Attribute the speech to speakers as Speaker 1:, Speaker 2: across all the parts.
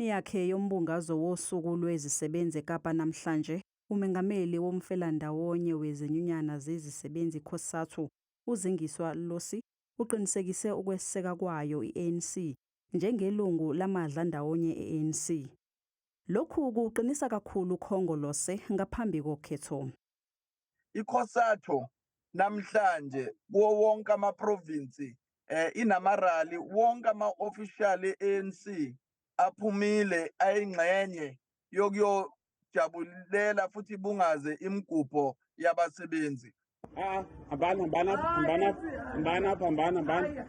Speaker 1: Enkulumweni yakhe yombungazo woSuku Lwezisebenzi eKapa namhlanje, uMengameli womfelandawonye wezinyunyana zezisebenzi iCosatu, uZingiswa Losi, uqinisekise ukweseka kwayo i-ANC njengelungu lamadlandawonye e-ANC. Lokhu kuqinisa kakhulu uKhongolose ngaphambi kokhetho.
Speaker 2: ICosatu namhlanje kuwo wonke ama-province inamarali, wonke ama-official e-ANC aphumile ayingxenye yokuyojabulela futhi ibungaze imigubho yabasebenzi.
Speaker 3: Ah, hambani, hambani, hambani, hambani, hambani, hambani.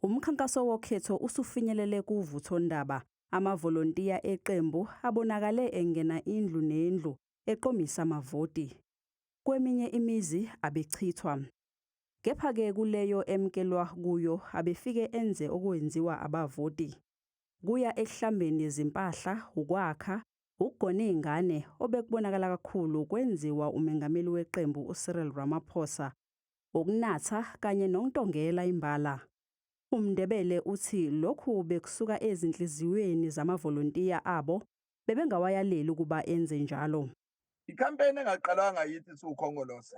Speaker 1: Umkhankaso wokhetho usufinyelele kuvuthondaba. Amavolontiya eqembu abonakale engena indlu nendlu eqomisa amavoti. Kweminye imizi abechithwa. Kepha-ke kuleyo emkelwa kuyo abefike enze okwenziwa abavoti. Kuya ekuhlambeni izimpahla, ukwakha, ukugona izingane obekubonakala kakhulu kwenziwa umengameli weqembu uCyril Ramaphosa, ukunatha kanye nokuntongela imbala. UMndebele uthi lokhu bekusuka ezinhliziyweni zamavolontiya abo bebengawayaleli ukuba enze njalo.
Speaker 2: Ikhampeyini engaqalwanga yithi siwuKhongolose.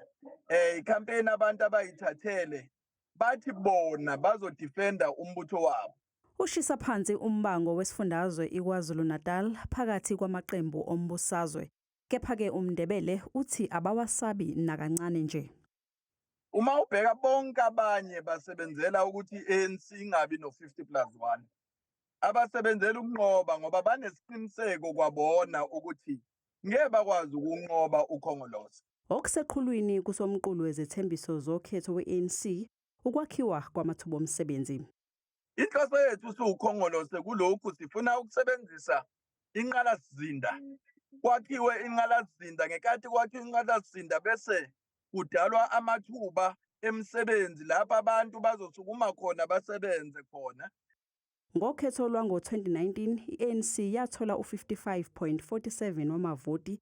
Speaker 2: Ikhampeyini abantu abayithathele bathi bona bazodefenda umbutho wabo.
Speaker 1: Ushisa phansi umbango wesifundazwe iKwaZulu-Natal phakathi kwamaqembu ombusazwe. Kepha-ke uMndebele uthi abawasabi nakancane nje.
Speaker 2: Uma ubheka bonke abanye basebenzela ukuthi i-ANC ingabi no-50 plus 1. Abasebenzela ukunqoba ngoba banesiqiniseko kwabona ukuthi ngeke bakwazi ukunqoba uKhongolose.
Speaker 1: Okuseqhulwini kusomqulu wezethembiso zokhetho we-ANC ukwakhiwa kwamathuba omsebenzi.
Speaker 2: Inhloso yethu siwuKhongolose kulokhu sifuna ukusebenzisa inqalasizinda. Kwakhiwe inqalasizinda, ngenkathi kwakhiwe inqalasizinda bese kudalwa amathuba emisebenzi lapho abantu bazosukuma khona basebenze khona.
Speaker 1: Ngokhetho lwango-2019, i-ANC yathola u-55.47 wamavoti.